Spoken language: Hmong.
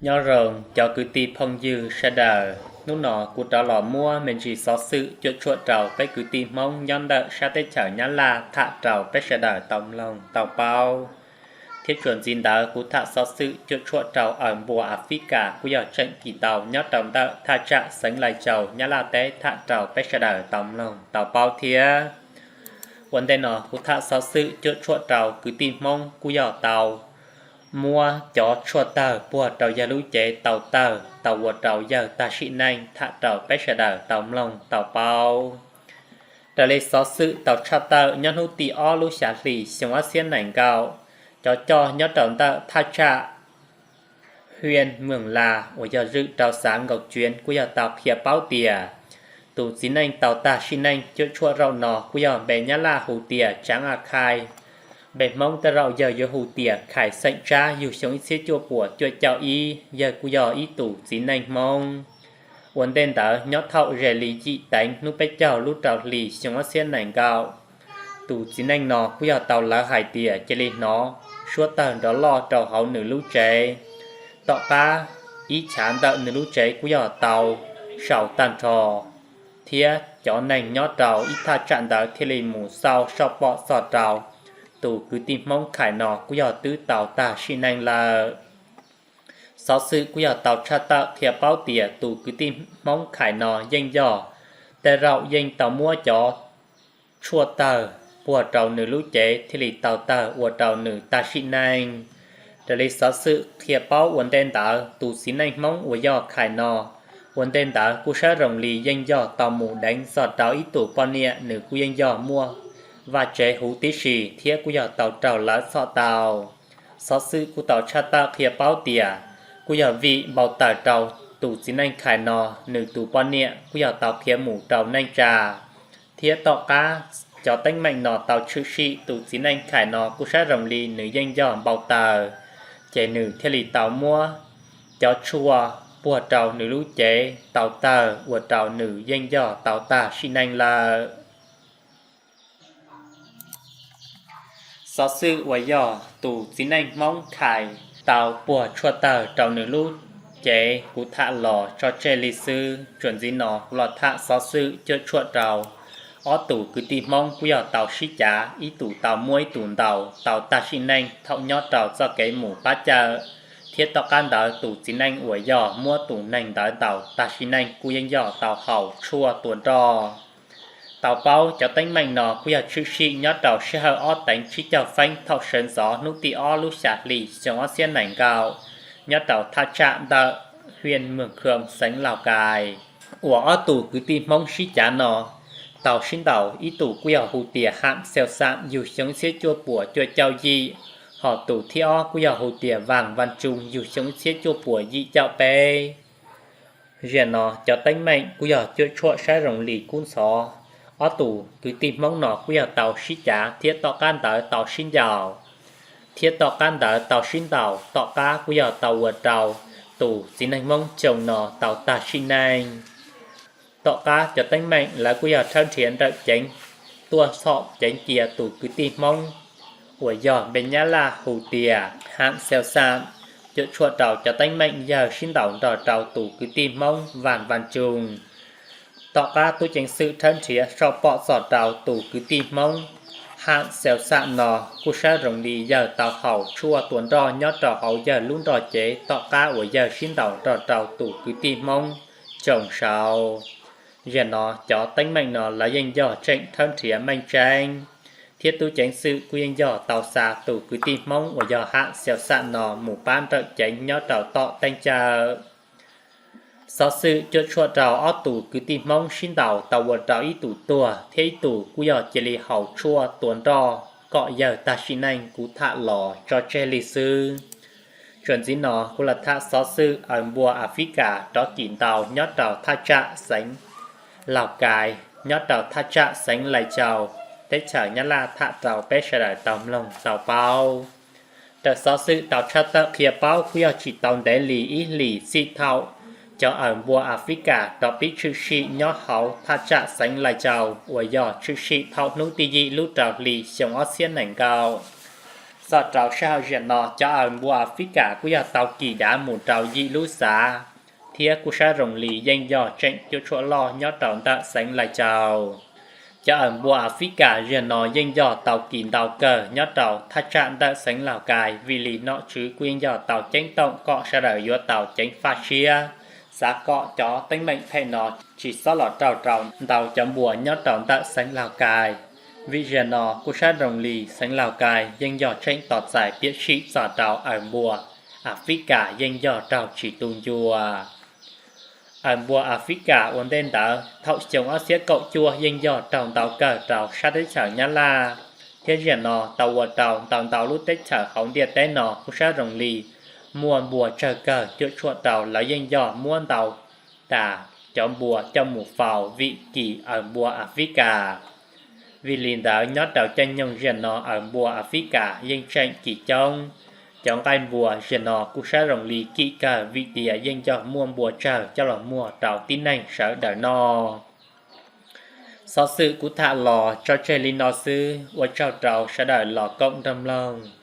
Nyob zoo cov kwv tij phooj ywg sawv daws, hnub no kuv rov los muab me ntsis xov xwm cuam tshuam rau peb kwv tij Hmoob nyob ntawm sab teb chaws Nyab Laj tham rau peb sawv daws tau mloog tau paub. Thiab txuas ntxiv ntawd kuv tham xov xwm cuam tshuam rau aws npua Africa kuj yog tseem kis tau nyob rau ntawm thaj tsam xeev Lais Tsaus Nyab Laj teb tham rau peb sawv daws tau mloog tau paub thiab. Ua ntej no kuv tham xov xwm cuam tshuam rau kwv tij Hmoob kuj yog tau muab cov tshuaj tawg puag rau yawg lub cev tau tawg tau ua rau yawg tag sim neej tham rau peb sawv daws tau mloog tau paub. Raws li xov xwm tau tshaj tawm nyob hnub tim ob lub xya hli xyoo ob txhiab nees nkaum, cov coj nyob rau ntawm thaj tsam Hwm Mws Las uas yog zwm rau xav Nkaus Tsuav kuj yog tau qhia paub tias tus txiv neej tau tag sim neej cuam tshuam zaum no kuj yog npe Nyab Laj hu tias Tsaav A Khai, npe Hmoob tej zaum yawg yuav hu tias Khais xeem Tsab, yug xyoo ib txhiab cuaj puas cuaj caum ib, yawg kuj yog ib tus txiv neej Hmoob. Ua ntej ntawd nyob thaum ze li yim teev hnub peb caug lub rau hli xyoo ob txhiab nees nkaum, tus txiv neej no kuj yog tau lawv hais tias cia li hnov suab tawg nrov loj rau hauv nws lub tsev. Tom qab ib chav ntawm nws lub tsev kuj yog tau sau tag nrho, thiab cov neeg nyob rau ib thaj tsam ntawd thiaj li mus xauj soj pom txog rau tus kwv tij Hmoob Khais no kuj yog twb tau tag sim neej lawm. Xov xwm kuj yog tau tshaj tawm qhia paub tias tus kwv tij Hmoob Khais no yeej yog tej zaum yeej tau muab cov tshuaj tawg puag rau nws lub cev thiaj li tau tawg ua rau nws tag sim neej. Raws li xov xwm qhia paub ua ntej ntawd, tus txiv neej Hmoob uas yog Khais no ua ntej ntawd kuj saib zoo li yeej yog tau mus deev txog rau ib tus poj niam, nws kuj yeej yog muaj vaj tsev huv tib si thiab kuj yog tau raug lawv txhom tau. Xov xwm kuj tau tshaj tawm qhia paub tias kuj yog vim npau taws rau tus txiv neej Khais no, nws tus poj niam kuj yog tau khiav mus rau neej tsa, thiab tom qab cov teeb meem no tau tshwm sim tus txiv neej Khais no kuj saib zoo li nws yeej yog npau taws, ces nws thiaj li tau muab cov tshuaj puag rau nws lub cev tau tawg ua rau nws yeej yog tau tag sim neej lawm. Xov xwm uas yog tus txiv neej Hmoob Khais tau puag tshuaj tawg rau nws lub cev kuv tham los tso tseg li xwb. Txuas ntxiv no kuv los tham xov xwm cuam tshuam rau ob tus kwv tij Hmoob kuj yog tau sib cav, ib tus tau muab ib tus ntaus tau tag sim neej thaum nyob rau txoj kev mus pab cawm, thiab tom qab ntawd tus txiv neej uas yog muab tus neeg ntawd ntaus tag sim neej kuj yeej yog tau haus tshuaj tua nroj. Tau paub cov teeb meem no kuj yog tshwm sim nyob rau sij hawm ob teev tsib caug feeb thaum sawv ntxov hnub tim ob lub xya hli xyoo ob txhiab nees nkaum, nyob rau thaj tsam ntawm Hwm Mws Khoo xeev Laus Kais, uas ob tus kwv tij Hmoob sib cav no tau sib ntaus, ib tus kuj yog hu tias Ham Xaus Xam yug xyoo ib txhiab cuaj puas cuaj caum yim, ho tus thib ob kuj yog hu tias Vam Vam Tsoo yug xyoo ib txhiab cuaj puas yim caum peb. Ziag no cov teeb meem kuj yog cuam tshuam saib zoo li kub ntxhov. Ob tus kwv tij Hmoob no kuj yog tau sib cav thiab tom qab ntawd tau sib ncaus, thiab tom qab ntawd tau sib ntaus, tom qab kuj yog tau ua rau tus txiv neej Hmoob Tsoo no tau tag sim neej. Tom qab cov teeb meem lawv kuj yog rhawb nrhiav nrawm ceev tuaj txhom ceev cia tus kwv tij Hmoob uas yog npe Nyab Laj hu tias Ham Xaus Xam, cuam tshuam rau cov teeb meem yawg sib ntaus nrog rau tus kwv tij Hmoob Vam Vam Tsoo. Tom qab tub ceev xwm rhawb nrhiav soj pom txog rau tus kwv tij Hmoob Ham Xaus Xam no kuj saib zoo li yawg tau haus tshuaj tua nroj nyob rau hauv yawg lub nroj cev tom qab uas yawg sib ntaus nrog rau tus kwv tij Hmoob Tsoo Sau. Ziag no cov teeb meem no lawv yeej yog tseem rhawb nrhiav meej tseeb, thiab tub ceev xwm kuj yeej yog tau xa tus kwv tij Hmoob uas yog Ham Xaus Xam no mus pab nrawm ceev nyob rau tom teej cawm. Xov xwm cuam tshuam rau ob tus kwv tij Hmoob sib ntaus tau ua rau ib tus tuag thiab ib tus kuj yog cia li haus tshuaj tua nroj kom yawg tag sim neej kuv tham los tso tseg li xwb. Txuas ntxiv no kuv los tham xov xwm aws npua Africa rov kis ntau nyob rau thaj tsam xeev Laus Kais, nyob rau thaj tsam xeev Lais Tsaus, teb chaws Nyab Laj tham rau peb sawv daws tau mloog tau paub. Raws xov xwm tau tshaj tawm qhia paub kuj yog tsis tau ntev li ib hlis txij thaum cov aws npua Africa rov pib tshwm sim nyob hauv thaj tsam xeev Lais Tsaus uas yog tshwm sim thaum hnub tim yim lub rau hli xyoo ob txhiab nees nkaum. Txog rau sij hawm ziag no cov awm npua Africa kuj yog tau kis dav mus rau yim lub xav, thiab kuj sab zoo li yeej yog tseem cuam tshuam loj nyob rau ntawm xeev Lais Caus. Cov awm npua Africa ziag no yeej yog tau kis ntau kawg nyob rau thaj tsam ntawm xeev Laus Kais, vim li nom tswv kuj yeej yog tau ceeb toom kom sawv daws yuav tau ceev faj siab, xav kom cov teeb meem phem no tsis txhob los raug rau ntau cov npua nyob rau ntawm xeev Laus Kais. Vim ziag no kuj sab zoo li xeev Laus Kais yeej yog tseem tos txais piam sij txog rau awm npua Africa yeej yog raug tsis tu ncua. Awm npua Africa ua ntej ntawd thaum xyoo ob txhiab kaum cuaj yeej yog raug ntau kawg rau sab teb chaws Nyab Laj, thiab ziag no tau ua rau ntau ntau lub teb chaws hauv ntiaj teb no kuj sab zoo li muaj npua tsawg kawg, cuam tshuam rau lawv yeej yog muab ntau tas cov npua coj mus faus vim kis awm npua Africa. Vim li ntawd nyob rau caij nyoog ziag no awm npua Africa yeej tseem kis coob. Cov nqaij npua ziag no kuj sab zoo li kim kawg vim tias yeej yog muaj npua tsawg coj los muag rau tib neeg sawv daws noj. Xov xwm kuv tham los tso tseg li no xwb, ua tsaug rau sawv daws los koom nrog mloog.